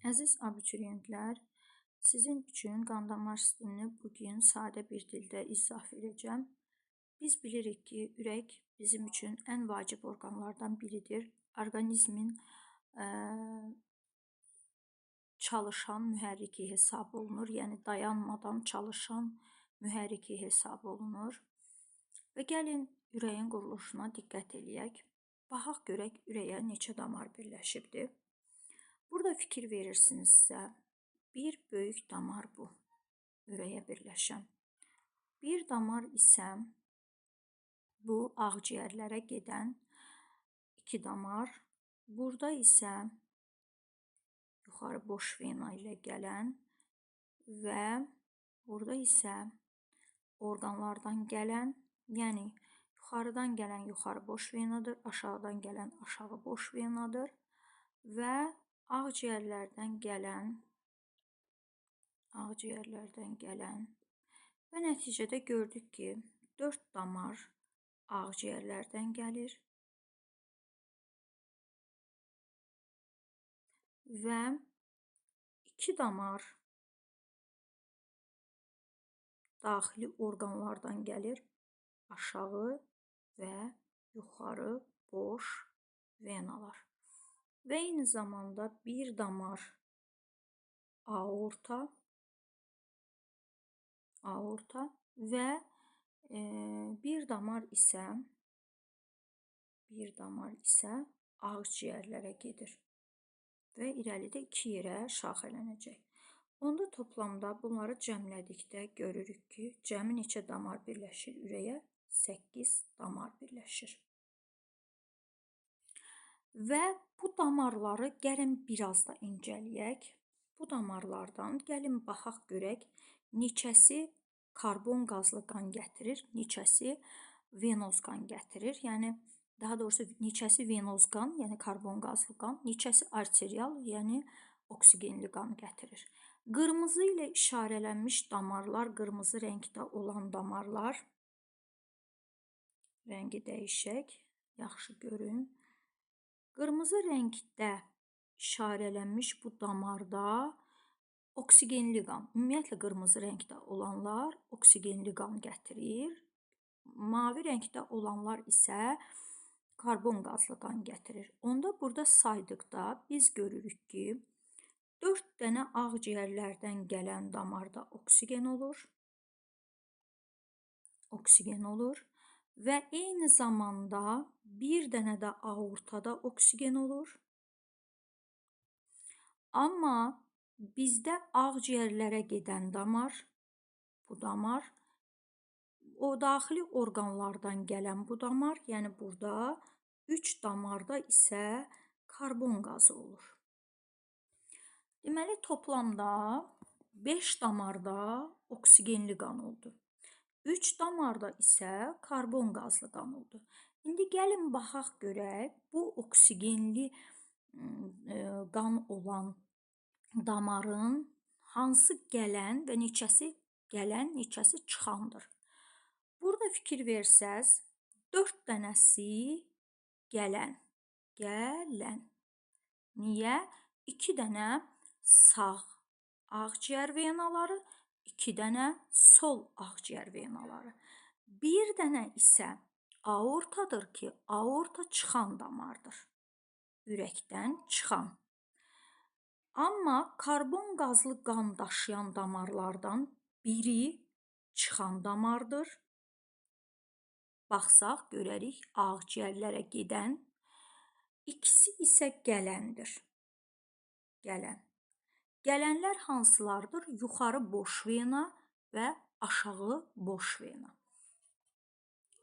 Əziz abituriyentlər, sizin üçün qan-damar sistemini bu gün sadə bir dildə izah verəcəm. Biz bilirik ki, ürək bizim üçün ən vacib orqanlardan biridir. Orqanizmin çalışan mühərriki hesab olunur, yəni dayanmadan çalışan mühərriki hesab olunur. Və gəlin ürəyin quruluşuna diqqət eləyək. Baxaq görək ürəyə neçə damar birləşibdir. Burada fikir verirsinizsə, bir böyük damar bu, ürəyə birləşən. Bir damar isə bu ağciyərlərə gedən iki damar. Burada isə yuxarı boş vena ilə gələn və burada isə orqanlardan gələn, yəni yuxarıdan gələn yuxarı boş venadır, aşağıdan gələn aşağı boş venadır və ağciyərlərdən gələn və nəticədə gördük ki, 4 damar ağciyərlərdən gəlir və 2 damar daxili orqanlardan gəlir, aşağı və yuxarı boş venalar. Və eyni zamanda bir damar aorta və bir damar isə ağciyərlərə gedir və irəlidə iki yerə şaxələnəcək. Onda toplamda bunları cəmlədikdə görürük ki, cəmi neçə damar birləşir ürəyə? 8 damar birləşir. Və bu damarları gəlin biraz da incələyək. Bu damarlardan gəlin baxaq görək neçəsi karbon qazlı qan gətirir, neçəsi venoz qan gətirir. Yəni, daha doğrusu neçəsi venoz qan, yəni karbon qazlı qan, neçəsi arterial, yəni oksigenli qan gətirir. Qırmızı ilə işarələnmiş damarlar, qırmızı rəngdə olan damarlar, rəngi dəyişək, yaxşı görün. Qırmızı rəngdə işarələnmiş bu damarda oksigenli qan, ümumiyyətlə qırmızı rəngdə olanlar oksigenli qan gətirir. Mavi rəngdə olanlar isə karbon qazlı qan gətirir. Onda burada saydıqda biz görürük ki, 4 dənə ağciyərlərdən gələn damarda oksigen olur. Oksigen olur. Və eyni zamanda bir dənə də aortada oksigen olur. Amma bizdə ağciyərlərə gedən damar, bu damar, o daxili orqanlardan gələn bu damar, yəni burada 3 damarda isə karbon qazı olur. Deməli, toplamda 5 damarda oksigenli qan oldu. 3 damarda isə karbon qazlı qan oldu. İndi gəlin baxaq görək, bu oksigenli qan olan damarın hansı gələn və neçəsi gələn, neçəsi çıxandır. Burada fikir versəz, 4 dənəsi gələn, gələn. Niyə? 2 dənə sağ ağciyər venaları, 2 dənə sol ağciyər venaları. Bir dənə isə aortadır ki, aorta çıxan damardır. Ürəkdən çıxan. Amma karbon qazlı qan daşıyan damarlardan biri çıxan damardır. Baxsaq, görərik ağciyərlərə gedən, ikisi isə gələndir. Gələn. Gələnlər hansılardır? Yuxarı boş vena və aşağı boş vena.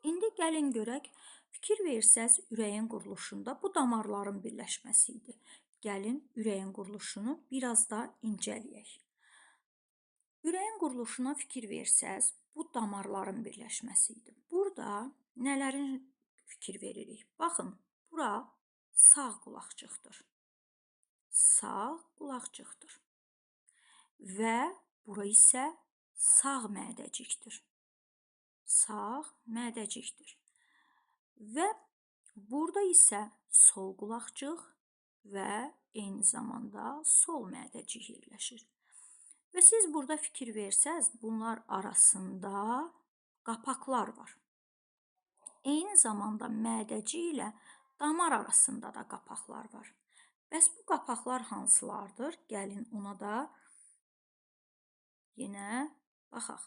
İndi gəlin görək, fikir versəz ürəyin quruluşunda bu damarların birləşməsi idi. Gəlin ürəyin quruluşunu biraz da incələyək. Ürəyin quruluşuna fikir versəz, bu damarların birləşməsi idi. Burada nələrin fikir veririk? Baxın, bura sağ qulaqcıqdır. Sağ qulaqcıqdır. Və bura isə sağ mədəcikdir. Sağ mədəcikdir. Və burada isə sol qulaqcıq və eyni zamanda sol mədəcik yerləşir. Və siz burada fikir versəz, bunlar arasında qapaqlar var. Eyni zamanda mədəcik ilə damar arasında da qapaqlar var. Bəs bu qapaqlar hansılardır? Gəlin ona da yenə baxaq.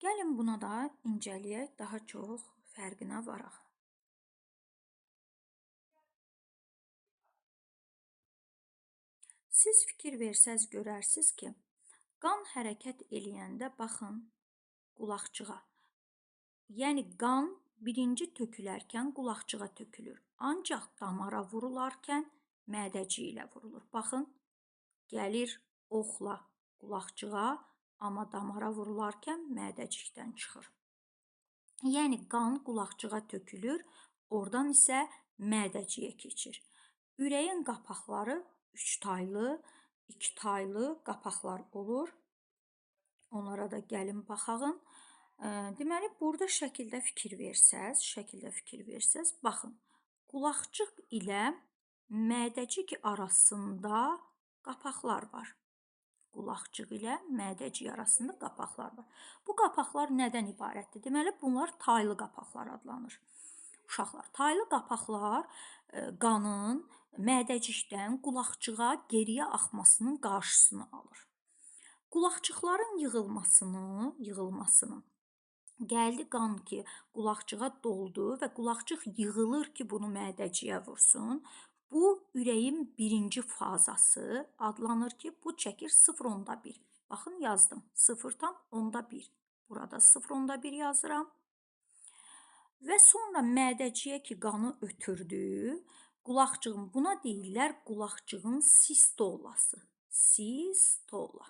Gəlin buna da incəliyək, daha çox fərqinə varaq. Siz fikir versəz görərsiniz ki, qan hərəkət eləyəndə baxın qulaqçığa. Yəni qan birinci tökülərkən qulaqçığa tökülür. Ancaq damara vurularkən mədəcik ilə vurulur. Baxın, gəlir oxla qulaqçığa, amma damara vurularkən mədəcikdən çıxır. Yəni qan qulaqçığa tökülür, oradan isə mədəciyə keçir. Ürəyin qapaqları 3 taylı, 2 taylı qapaqlar olur. Onlara da gəlin baxağın. Deməli, burada şəkildə fikir versəz, baxın, qulaqcıq ilə mədəcik arasında qapaqlar var. Qulaqcıq ilə mədəcik arasında qapaqlar var. Bu qapaqlar nədən ibarətdir? Deməli, bunlar taylı qapaqlar adlanır. Uşaqlar, taylı qapaqlar qanın mədəcikdən qulaqcığa geriyə axmasının qarşısını alır. Qulaqcıqların yığılmasını gəldi qan ki, qulaqcığa doldu və qulaqcıq yığılır ki, bunu mədəciyə vursun. Bu, ürəyin birinci fazası adlanır ki, bu çəkir 0,1. Baxın, yazdım. 0,1. Burada 0,1 yazıram. Və sonra mədəciyə ki, qanı ötürdü, qulaqcığın, buna deyirlər qulaqcığın sistolası. Sistola.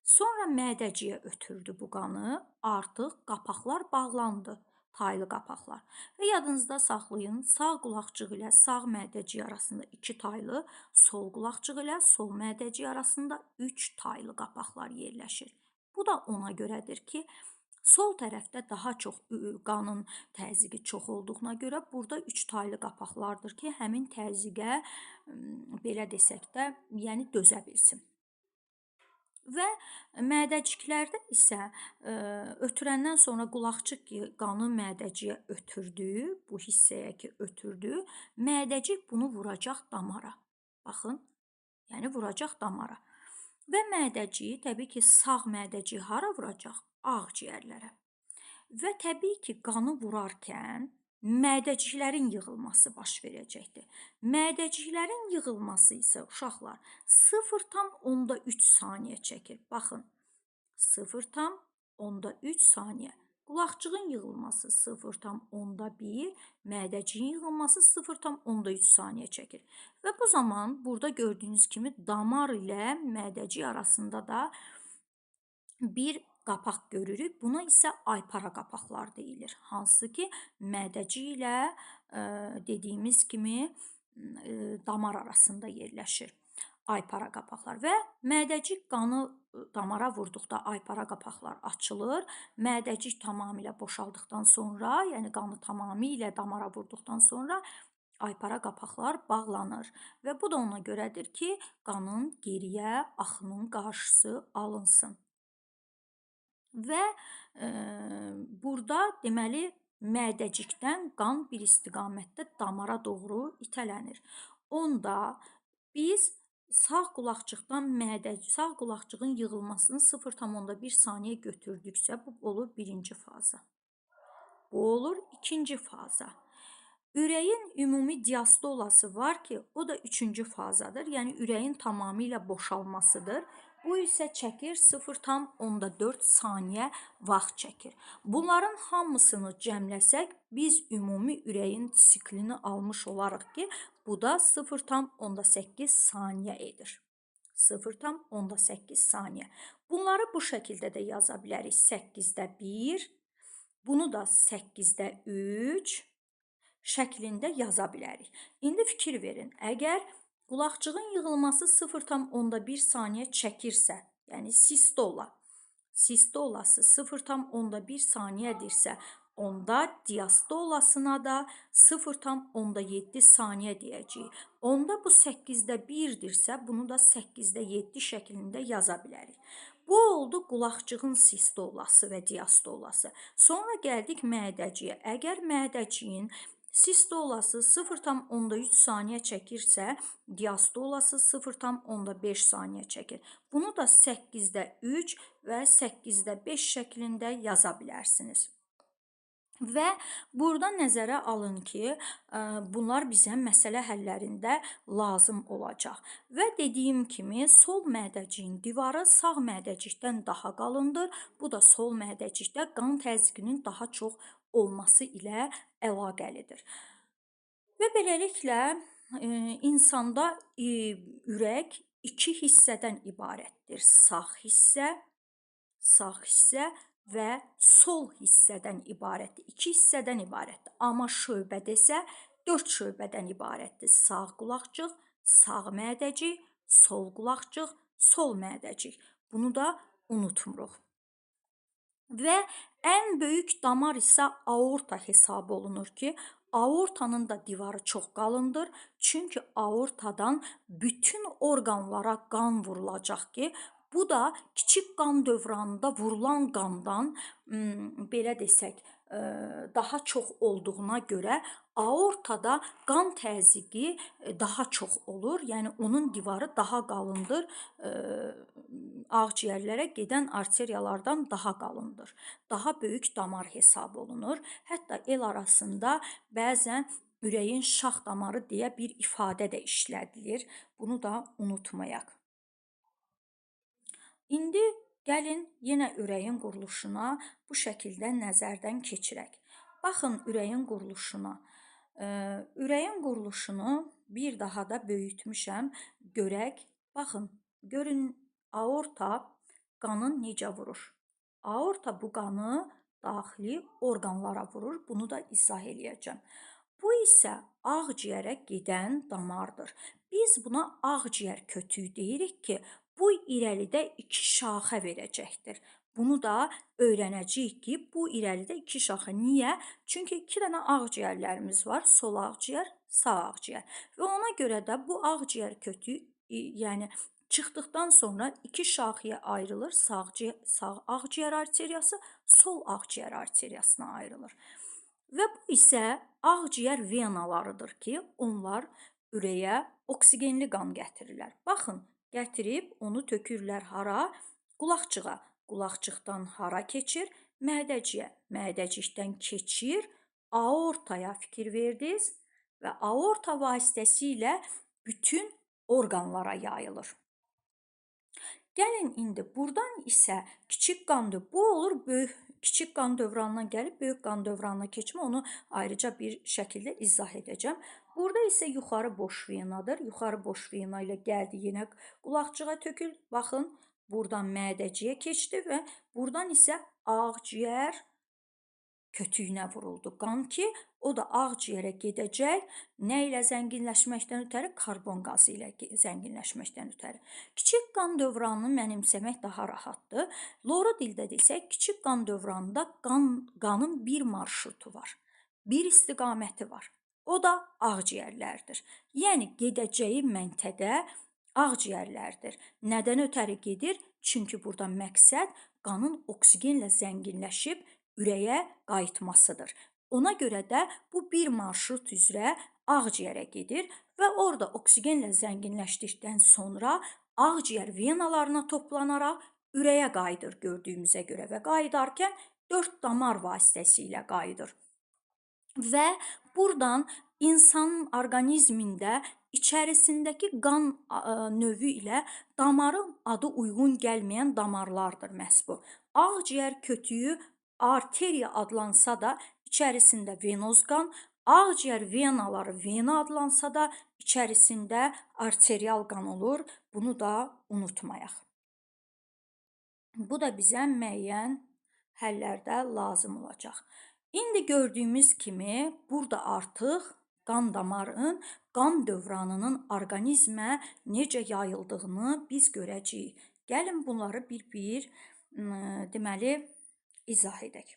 Sonra mədəciyə ötürdü bu qanı, artıq qapaqlar bağlandı, taylı qapaqlar. Və yadınızda saxlayın, sağ qulaqcıq ilə sağ mədəcik arasında 2 taylı, sol qulaqcıq ilə sol mədəcik arasında 3 taylı qapaqlar yerləşir. Bu da ona görədir ki, sol tərəfdə daha çox qanın təzyiqi çox olduğuna görə burada 3 taylı qapaqlardır ki, həmin təzyiqə belə desək də, yəni dözə bilsin. Və mədəciklərdə isə ötürəndən sonra qulaqcıq ki, qanı mədəciyə ötürdü, bu hissəyə ki ötürdü, mədəcik bunu vuracaq damara. Baxın, yəni vuracaq damara. Və mədəcik, təbii ki, sağ mədəcik hara vuracaq? Ağciyərlərə. Və təbii ki, qanı vurarkən mədəciklərin yığılması baş verəcəkdir. Mədəciklərin yığılması isə uşaqlar 0,3 saniyə çəkir. Baxın, 0,3 saniyə. Qulaqcığın yığılması 0,1, mədəciyin yığılması 0,3 saniyə çəkir. Və bu zaman burada gördüyünüz kimi damar ilə mədəcik arasında da bir qapaq görürük. Buna isə aypara qapaqlar deyilir. Hansı ki, mədəci ilə dediyimiz kimi damar arasında yerləşir. Aypara qapaqlar və mədəcik qanı damara vurduqda aypara qapaqlar açılır. Mədəcik tamamilə boşaldıqdan sonra, yəni qanı tamamilə damara vurduqdan sonra aypara qapaqlar bağlanır. Və bu da ona görədir ki, qanın geriyə axının qarşısı alınsın. Və burada deməli mədəcikdən qan bir istiqamətdə damara doğru itələnir. Onda biz sağ qulaqcıqdan sağ qulaqcığın yığılmasını 0,1 saniyə götürdüksə, bu olur birinci faza. Bu olur ikinci faza. Ürəyin ümumi diastolası var ki, o da üçüncü fazadır. Yəni ürəyin tamamilə boşalmasıdır. Bu isə çəkir 0,4 saniyə vaxt çəkir. Bunların hamısını cəmləsək, biz ümumi ürəyin siklini almış olarıq ki, bu da 0,8 saniyə edir. 0,8 saniyə. Bunları bu şəkildə də yaza bilərik. 8-də 1, bunu da 8-də 3 şəklində yaza bilərik. İndi fikir verin, əgər qulaqcığın yığılması 0,1 saniyə çəkirsə, yəni sistola sistolası 0,1 saniyədirsə, onda diastolasına da 0,7 saniyə deyəcəyik. Onda bu 8-də 1-dirsə, bunu da 8-də 7 şəklində yaza bilərik. Bu oldu qulaqcığın sistolası və diastolası. Sonra gəldik mədəciyə. Əgər mədəciyin sistolası 0,3 saniyə çəkirsə, diastolası 0,5 saniyə çəkir. Bunu da 8-də 3 və 8-də 5 şəklində yaza bilərsiniz. Və burada nəzərə alın ki, bunlar bizə məsələ həllərində lazım olacaq. Və dediyim kimi, sol mədəciyin divarı sağ mədəcikdən daha qalındır. Bu da sol mədəcikdə qan təzyiqinin daha çox olması ilə əlaqəlidir. Və beləliklə, insanda ürək iki hissədən ibarətdir. Sağ hissə və sol hissədən ibarətdir. İki hissədən ibarətdir. Amma şöbə desə 4 şöbədən ibarətdir. Sağ qulaqcıq, sağ mədəcik, sol qulaqcıq, sol mədəcik. Bunu da unutmuruq. Və ən böyük damar isə aorta hesab olunur ki, aortanın da divarı çox qalındır. Çünki aortadan bütün orqanlara qan vurulacaq ki, bu da kiçik qan dövranında vurulan qandan, belə desək, daha çox olduğuna görə aortada qan təzyiqi daha çox olur. Yəni onun divarı daha qalındır, ağciyərlərə gedən arteriyalardan daha qalındır. Daha böyük damar hesab olunur. Hətta el arasında bəzən ürəyin şax damarı deyə bir ifadə də işlədilir. Bunu da unutmayaq. İndi gəlin yenə ürəyin quruluşuna bu şəkildə nəzərdən keçirək. Baxın ürəyin quruluşuna. Ürəyin quruluşunu bir daha da böyütmüşəm. Görək. Baxın, görün aorta qanın necə vurur. Aorta bu qanı daxili orqanlara vurur. Bunu da izah eləyəcəm. Bu isə ağciyərə gedən damardır. Biz buna ağciyər kötüyü deyirik ki, bu irəlidə iki şaxə verəcəkdir. Bunu da öyrənəcəyik ki, bu irəlidə iki şaxə. Niyə? Çünki iki dənə ağciyərlərimiz var. Sol ağciyər, sağ ağciyər. Və ona görə də bu ağciyər kötüyü, yəni çıxdıqdan sonra iki şaxəyə ayrılır. Sağ ağciyər arteriyası, sol ağciyər arteriyasına ayrılır. Və bu isə ağciyər venalarıdır ki, onlar ürəyə oksigenli qan gətirirlər. Baxın, gətirib onu tökürlər hara? Qulaqcığa. Qulaqcıqdan hara keçir? Mədəciyə. Mədəcikdən keçir aortaya, fikir verdiniz, və aorta vasitəsilə bütün orqanlara yayılır. Gəlin indi buradan isə kiçik qan dövranı, bu olur böyük kiçik qan dövranından gəlib böyük qan dövranına keçmə, onu ayrıca bir şəkildə izah edəcəm. Burada isə yuxarı boş venadır. Yuxarı boş vena ilə gəldi yenə qulaqcığa tökül. Baxın, buradan mədəciyə keçdi və buradan isə ağciyər kötüyünə vuruldu qan ki, o da ağciyərə gedəcək. Nə ilə zənginləşməkdən ötəri? Karbon qazı ilə zənginləşməkdən ötəri. Kiçik qan dövranını mənimsəmək daha rahatdır. Loru dildə desək, kiçik qan dövranında qanın bir marşrutu var, bir istiqaməti var. O da ağciyərlərdir. Yəni gedəcəyi məntəqə ağciyərlərdir. Nədən ötəri gedir? Çünki burada məqsəd qanın oksigenlə zənginləşib ürəyə qayıtmasıdır. Ona görə də bu bir marşrut üzrə ağciyərə gedir və orada oksigenlə zənginləşdikdən sonra ağciyər venalarına toplanaraq ürəyə qayıdır gördüyümüzə görə və qayıdarkən 4 damar vasitəsilə qayıdır. Və buradan insanın orqanizmində içərisindəki qan növü ilə damarın adı uyğun gəlməyən damarlardır məhz bu. Ağciyər kötüyü arteriya adlansa da içərisində venoz qan, ağciyər venaları vena adlansa da içərisində arterial qan olur. Bunu da unutmayaq. Bu da bizə müəyyən həllərdə lazım olacaq. İndi gördüyümüz kimi burada artıq qan damarın, qan dövranının orqanizmə necə yayıldığını biz görəcəyik. Gəlin bunları bir-bir deməli izah edək.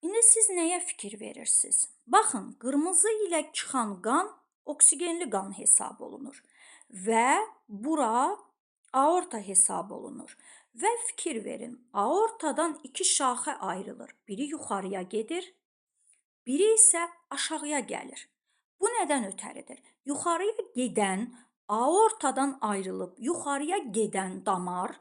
İndi siz nəyə fikir verirsiniz? Baxın, qırmızı ilə çıxan qan oksigenli qan hesab olunur və bura aorta hesab olunur. Və fikir verin, aortadan iki şaxə ayrılır. Biri yuxarıya gedir, biri isə aşağıya gəlir. Bu nədən ötəridir? Yuxarıya gedən, aortadan ayrılıb yuxarıya gedən damar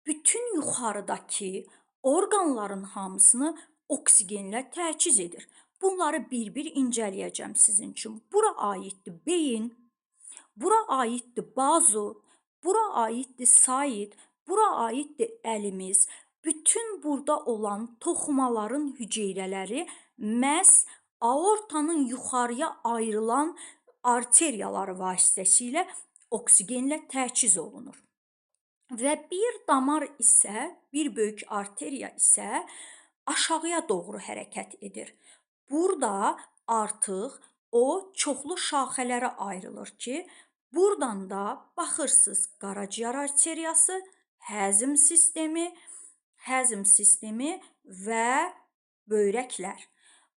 bütün yuxarıdakı orqanların hamısını oksigenlə təchiz edir. Bunları bir-bir incələyəcəm sizin üçün. Bura aiddir beyin, bura aiddir bazu, bura aiddir said, bura aiddir əlimiz. Bütün burada olan toxumaların hüceyrələri məhz aortanın yuxarıya ayrılan arteriyaları vasitəsilə oksigenlə təchiz olunur. Və bir damar isə, bir böyük arteriya isə aşağıya doğru hərəkət edir. Burada artıq o çoxlu şaxələrə ayrılır ki, buradan da baxırsınız qaraciyər arteriyası, həzm sistemi və böyrəklər.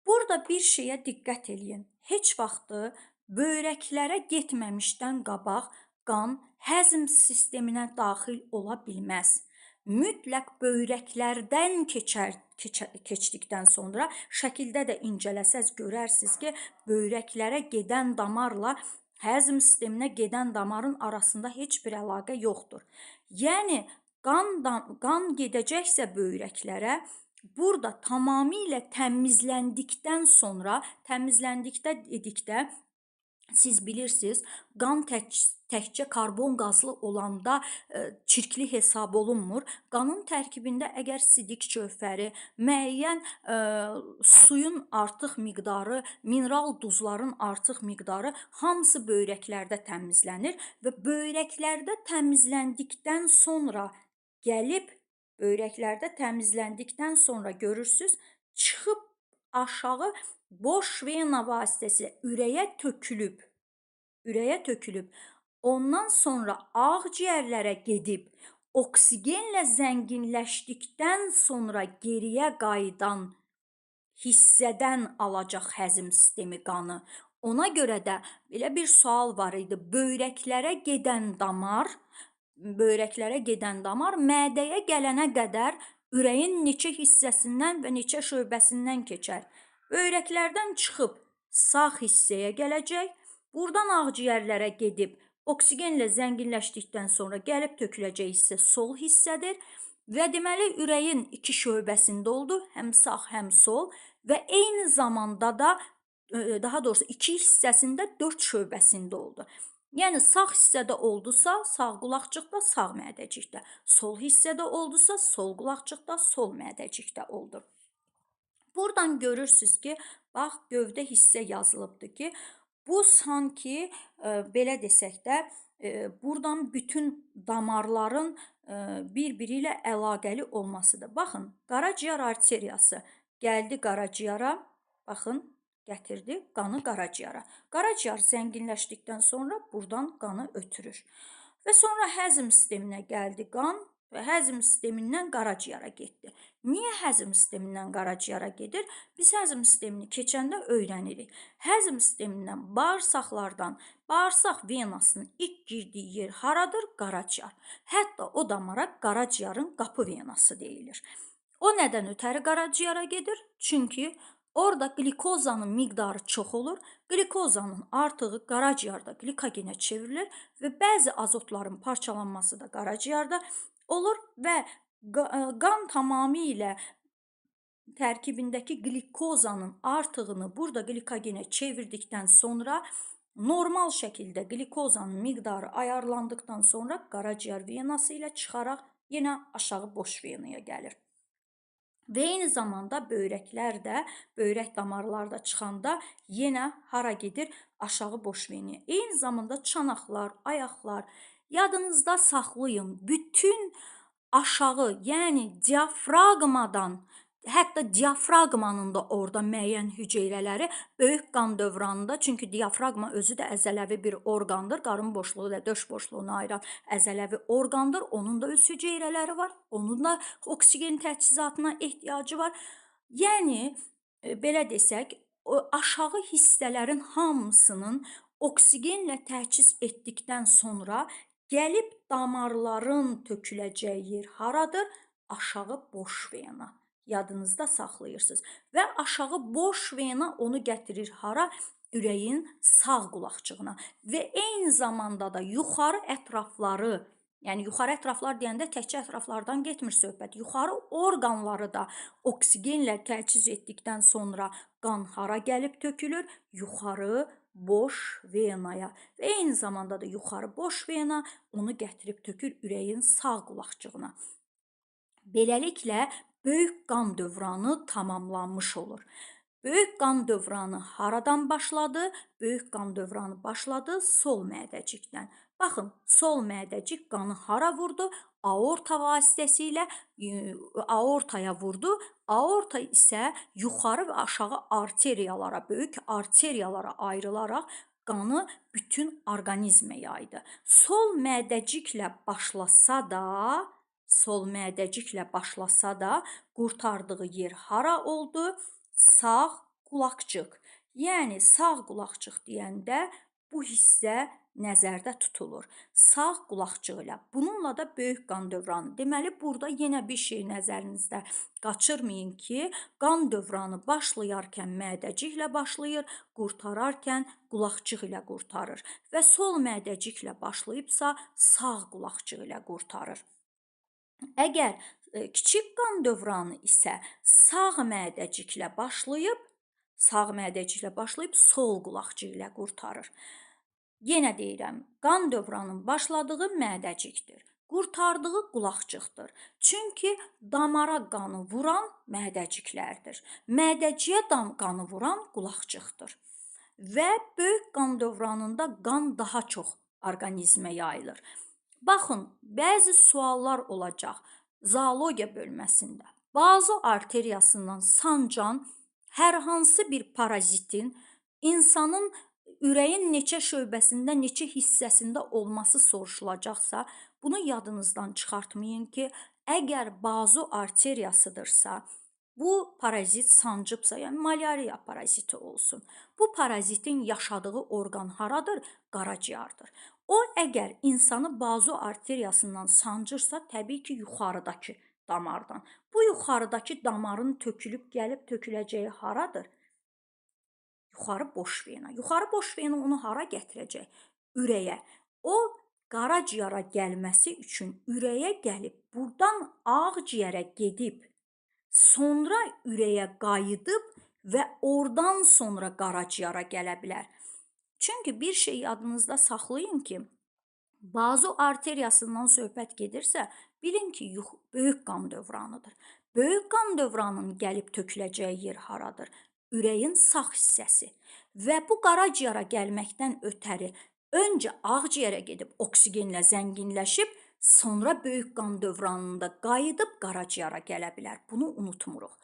Burada bir şeyə diqqət eləyin. Heç vaxtı böyrəklərə getməmişdən qabaq qan həzm sisteminə daxil ola bilməz. Mütləq böyrəklərdən keçdikdən sonra şəkildə də incələsəz görərsiniz ki, böyrəklərə gedən damarla həzm sisteminə gedən damarın arasında heç bir əlaqə yoxdur. Yəni qan gedəcəksə böyrəklərə, burada tamamilə təmizləndikdən sonra, təmizləndikdə dedikdə siz bilirsiniz, qan təkcə karbon qazlı olanda çirkli hesab olunmur. Qanın tərkibində əgər sidik cövhəri, müəyyən suyun artıq miqdarı, mineral duzların artıq miqdarı hamısı böyrəklərdə təmizlənir və böyrəklərdə təmizləndikdən sonra gəlib, böyrəklərdə təmizləndikdən sonra görürsünüz, çıxıb aşağı boş vena vasitəsilə ürəyə tökülüb, ondan sonra ağciyərlərə gedib, oksigenlə zənginləşdikdən sonra geriyə qayıdan hissədən alacaq həzm sistemi qanı. Ona görə də belə bir sual var idi. Böyrəklərə gedən damar mədəyə gələnə qədər ürəyin neçə hissəsindən və neçə şöbəsindən keçər? Böyrəklərdən çıxıb sağ hissəyə gələcək, buradan ağciyərlərə gedib oksigenlə zənginləşdikdən sonra gəlib töküləcək hissə sol hissədir və deməli ürəyin iki şöbəsində oldu, həm sağ, həm sol və eyni zamanda da, daha doğrusu iki hissəsində 4 şöbəsində oldu. Yəni sağ hissədə oldusa sağ qulaqcıqda, sağ mədəcikdə, sol hissədə oldusa sol qulaqcıqda, sol mədəcikdə oldu. Buradan görürsünüz ki, bax gövdə hissə yazılıbdır ki, bu sanki belə desək də, buradan bütün damarların bir-biri ilə əlaqəli olmasıdır. Baxın, qaraciyər arteriyası gəldi qaraciyara, baxın, gətirdi qanı qaraciyara. Qaraciyər zənginləşdikdən sonra buradan qanı ötürür. Və sonra həzm sisteminə gəldi qan və həzm sistemindən qaraciyara getdi. Niyə həzm sistemindən qaraciyara gedir? Biz həzm sistemini keçəndə öyrənirik. Həzm sistemindən bağırsaqlardan, bağırsaq venasının ilk girdiyi yer haradır? Qaraciyar. Hətta o damara qaraciyarın qapı venası deyilir. O nədən ötəri qaraciyara gedir? Çünki orada qlikozanın miqdarı çox olur. Qlikozanın artığı qaraciyarda qlikogenə çevrilir və bəzi azotların parçalanması da qaraciyarda olur və qan tamamilə tərkibindəki qlikozanın artığını burada qlikogenə çevirdikdən sonra normal şəkildə qlikozanın miqdarı ayarlandıqdan sonra qaraciyər venası ilə çıxaraq yenə aşağı boş venaya gəlir. Və eyni zamanda böyrəklər də, böyrək damarları da çıxanda yenə hara gedir? Aşağı boş venaya. Eyni zamanda çanaqlar, ayaqlar, yadınızda saxlayın, bütün aşağı, yəni diafraqmadan, Hətta diafraqmanın da orada müəyyən hüceyrələri böyük qan dövranında, çünki diafraqma özü də əzələvi bir orqandır, qarın boşluğu ilə döş boşluğunu ayıran əzələvi orqandır. Onun da öz hüceyrələri var, onun da oksigen təchizatına ehtiyacı var. Yəni, belə desək, aşağı hissələrin hamısının oksigenlə təchiz etdikdən sonra gəlib damarların töküləcəyi yer haradır? Aşağı boş vena. Yadınızda saxlayırsınız. Və aşağı boş vena onu gətirir hara? Ürəyin sağ qulaqcığına. Və eyni zamanda da yuxarı ətrafları, yəni yuxarı ətraflar deyəndə təkcə ətraflardan getmir söhbət. Yuxarı orqanları da oksigenlə təchiz etdikdən sonra qan hara gəlib tökülür? Yuxarı boş venaya. Və eyni zamanda da yuxarı boş vena onu gətirib tökür ürəyin sağ qulaqcığına. Beləliklə, böyük qan dövranı tamamlanmış olur. Böyük qan dövranı haradan başladı? Böyük qan dövranı başladı sol mədəcikdən. Baxın, sol mədəcik qanı hara vurdu? Aorta vasitəsilə aortaya vurdu. Aorta isə yuxarı və aşağı arteriyalara, böyük arteriyalara ayrılaraq qanı bütün orqanizmə yaydı. Sol mədəciklə başlasa da, qurtardığı yer hara oldu? Sağ qulaqcıq. Yəni sağ qulaqcıq deyəndə bu hissə nəzərdə tutulur. Sağ qulaqcıq ilə. Bununla da böyük qan dövranı. Deməli, burada yenə bir şey nəzərinizdə qaçırmayın ki, qan dövranı başlayarkən mədəciklə başlayır, qurtararkən qulaqcıq ilə qurtarır. Və sol mədəciklə başlayıbsa, sağ qulaqcıq ilə qurtarır. Əgər kiçik qan dövranı isə sağ mədəciklə başlayıb, sol qulaqcıq ilə qurtarır. Yenə deyirəm, qan dövranının başladığı mədəcikdir, qurtardığı qulaqcıqdır. Çünki damara qanı vuran mədəciklərdir. Mədəciyə qanı vuran qulaqcıqdır. Və böyük qan dövranında qan daha çox orqanizmə yayılır. Baxın, bəzi suallar olacaq zoologiya bölməsində. Bazu arteriyasından sancan hər hansı bir parazitin insanın ürəyin neçə şöbəsində, neçə hissəsində olması soruşulacaqsa, bunu yadınızdan çıxartmayın ki, əgər bazu arteriyasıdırsa, bu parazit sancıbsa, yəni malyariya paraziti olsun. Bu parazitin yaşadığı orqan haradır? Qaraciyardır. O, əgər insanı bazu arteriyasından sancırsa, təbii ki, yuxarıdakı damardan. Bu yuxarıdakı damarın tökülüb gəlib töküləcəyi haradır? Yuxarı boş vena. Yuxarı boş vena onu hara gətirəcək? Ürəyə. O, qaraciyara gəlməsi üçün ürəyə gəlib, buradan ağciyərə gedib, sonra ürəyə qayıdıb və oradan sonra qaraciyara gələ bilər. Çünki bir şey yadınızda saxlayın ki, bazu arteriyasından söhbət gedirsə, bilin ki, böyük qan dövranıdır. Böyük qan dövranının gəlib töküləcəyi yer haradır? Ürəyin sağ hissəsi. Və bu qaraciyara gəlməkdən ötəri öncə ağciyərə gedib oksigenlə zənginləşib, sonra böyük qan dövranında qayıdıb qaraciyara gələ bilər. Bunu unutmuruq.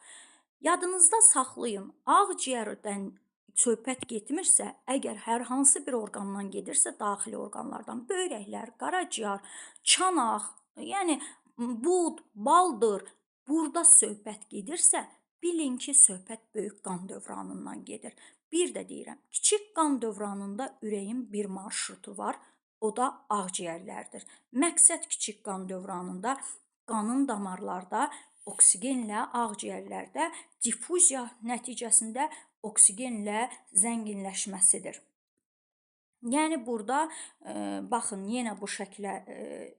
Yadınızda saxlayın, ağciyərdən söhbət getmirsə, əgər hər hansı bir orqandan gedirsə, daxili orqanlardan, böyrəklər, qaraciyar, çanaq, yəni bud, baldır, burada söhbət gedirsə, bilin ki, söhbət böyük qan dövranından gedir. Bir də deyirəm, kiçik qan dövranında ürəyin bir marşrutu var, o da ağciyərlərdir. Məqsəd kiçik qan dövranında qanın damarlarda oksigenlə ağciyərlərdə difuziya nəticəsində oksigenlə zənginləşməsidir. Yəni burada baxın, yenə bu şəklə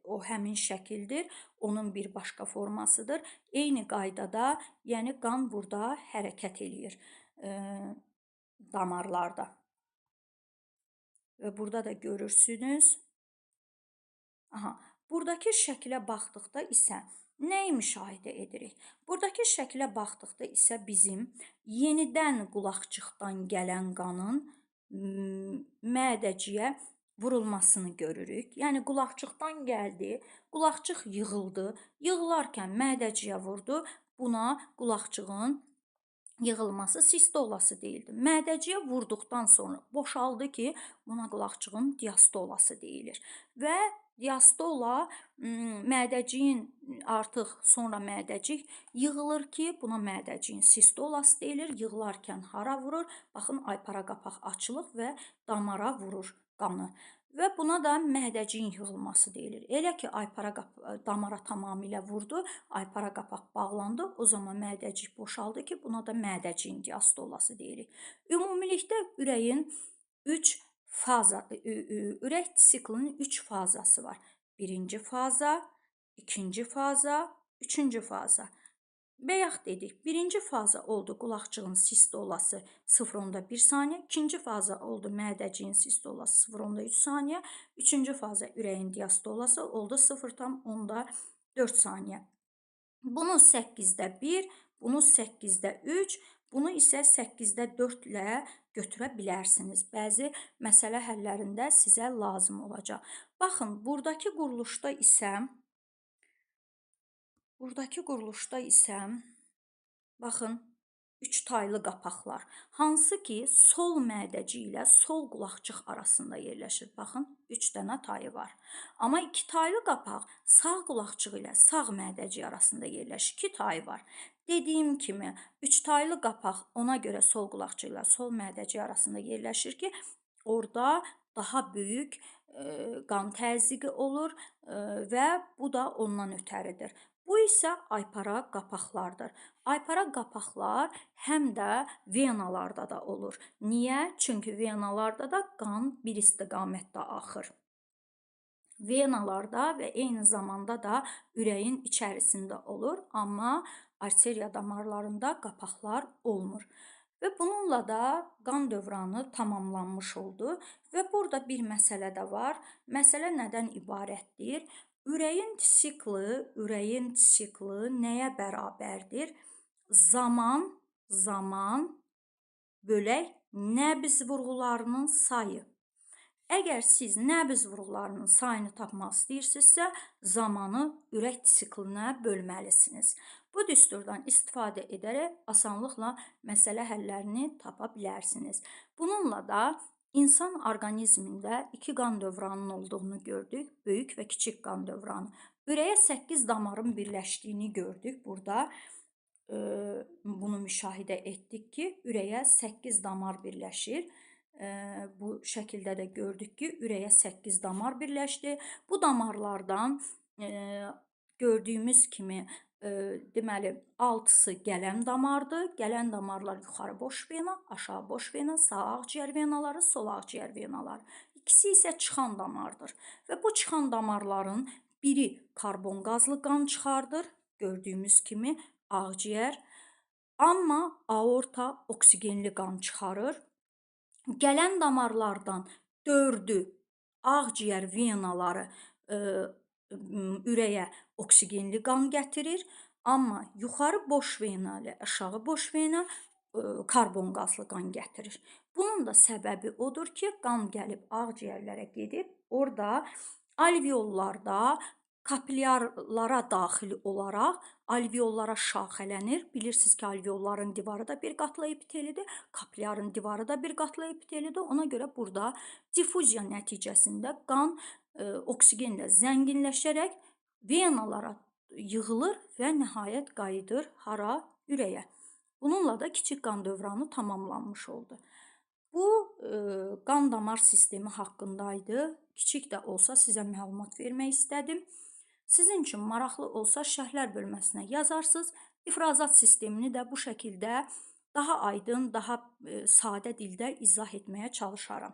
o həmin şəkildir, onun bir başqa formasıdır. Eyni qaydada, yəni qan burada hərəkət eləyir damarlarda. Və burada da görürsünüz. Aha, buradakı şəklə baxdıqda isə nəyi müşahidə edirik? Buradakı şəklə baxdıqda isə bizim yenidən qulaqcıqdan gələn qanın mədəciyə vurulmasını görürük. Yəni qulaqcıqdan gəldi, qulaqcıq yığıldı, yığılarkən mədəciyə vurdu, Buna qulaqcığın yığılması sistolası deyildi. Mədəciyə vurduqdan sonra boşaldı ki, buna qulaqcığın diastolası deyilir. Və diastola mədəciyin artıq sonra mədəcik yığılır ki, buna mədəciyin sistolası deyilir. Yığılarkən hara vurur? Baxın, aypara qapaq açılır və damara vurur qanı. Və buna da mədəciyin yığılması deyilir. Elə ki, aypara damara tamamilə vurdu, aypara qapaq bağlandı, o zaman mədəcik boşaldı ki, buna da mədəciyin diastolası deyilir. Ümumilikdə ürəyin 3 faza, ürək siklinin 3 fazası var. Birinci faza, ikinci faza, üçüncü faza. Bayaq dedik, birinci faza oldu qulaqcığın sistolası 0,1 saniyə, ikinci faza oldu mədəciyin sistolası 0,3 saniyə, üçüncü faza ürəyin diastolası oldu 0,4 saniyə. Bunu 8-də 1, bunu 8-də 3, bunu isə 8-də 4 ilə götürə bilərsiniz. Bəzi məsələ həllərində sizə lazım olacaq. Baxın, buradakı quruluşda isə baxın, 3 taylı qapaqlar, hansı ki, sol mədəci ilə sol qulaqcıq arasında yerləşir. Baxın, 3 dənə tayı var. Amma 2 taylı qapaq sağ qulaqcıq ilə sağ mədəci arasında yerləşir. 2 tayı var. Dediyim kimi, 3 taylı qapaq ona görə sol qulaqcıq ilə sol mədəci arasında yerləşir ki, orada daha böyük qan təzyiqi olur və bu da ondan ötəridir. Bu isə aypara qapaqlardır. Aypara qapaqlar həm də venalarda da olur. Niyə? Çünki venalarda da qan bir istiqamətdə axır. Venalarda və eyni zamanda da ürəyin içərisində olur, amma arteriya damarlarında qapaqlar olmur. Və bununla da qan dövranı tamamlanmış oldu. Və burada bir məsələ də var. Məsələ nədən ibarətdir? Ürəyin sikli nəyə bərabərdir? Zaman bölək nəbz vurğularının sayı. Əgər siz nəbz vurğularının sayını tapmaq istəyirsinizsə, zamanı ürək siklinə bölməlisiniz. Bu düsturdan istifadə edərək asanlıqla məsələ həllərini tapa bilərsiniz. Bununla da İnsan orqanizmində 2 qan dövranının olduğunu gördük. Böyük və kiçik qan dövranı. Ürəyə 8 damarın birləşdiyini gördük. Burada bunu müşahidə etdik ki, ürəyə 8 damar birləşir. Bu şəkildə də gördük ki, ürəyə 8 damar birləşdi. Bu damarlardan gördüyümüz kimi deməli, 6-sı gələn damardır. Gələn damarlar yuxarı boş vena, aşağı boş vena, sağ ağciyər venaları, sol ağciyər venaları. İkisi isə çıxan damardır. Və bu çıxan damarların biri karbon qazlı qan çıxardır, gördüyümüz kimi ağciyər, amma aorta oksigenli qan çıxarır. Gələn damarlardan 4-ü ağciyər venaları ürəyə oksigenli qan gətirir, amma yuxarı boş vena ilə aşağı boş vena karbon qazlı qan gətirir. Bunun da səbəbi odur ki, qan gəlib ağciyərlərə gedib, orada alveollarda kapilyarlara daxil olaraq alveollara şaxələnir. Bilirsiniz ki, alveolların divarı da bir qatlı epitelidir, kapilyarın divarı da bir qatlı epitelidir. Ona görə burada difuziya nəticəsində qan oksigenlə zənginləşərək venalara yığılır və nəhayət qayıdır hara? Ürəyə. Bununla da kiçik qan dövranı tamamlanmış oldu. Bu qan damar sistemi haqqındaydı. Kiçik də olsa sizə məlumat vermək istədim. Sizin üçün maraqlı olsa şərhlər bölməsinə yazarsınız. İfrazat sistemini də bu şəkildə daha aydın, daha sadə dildə izah etməyə çalışaram.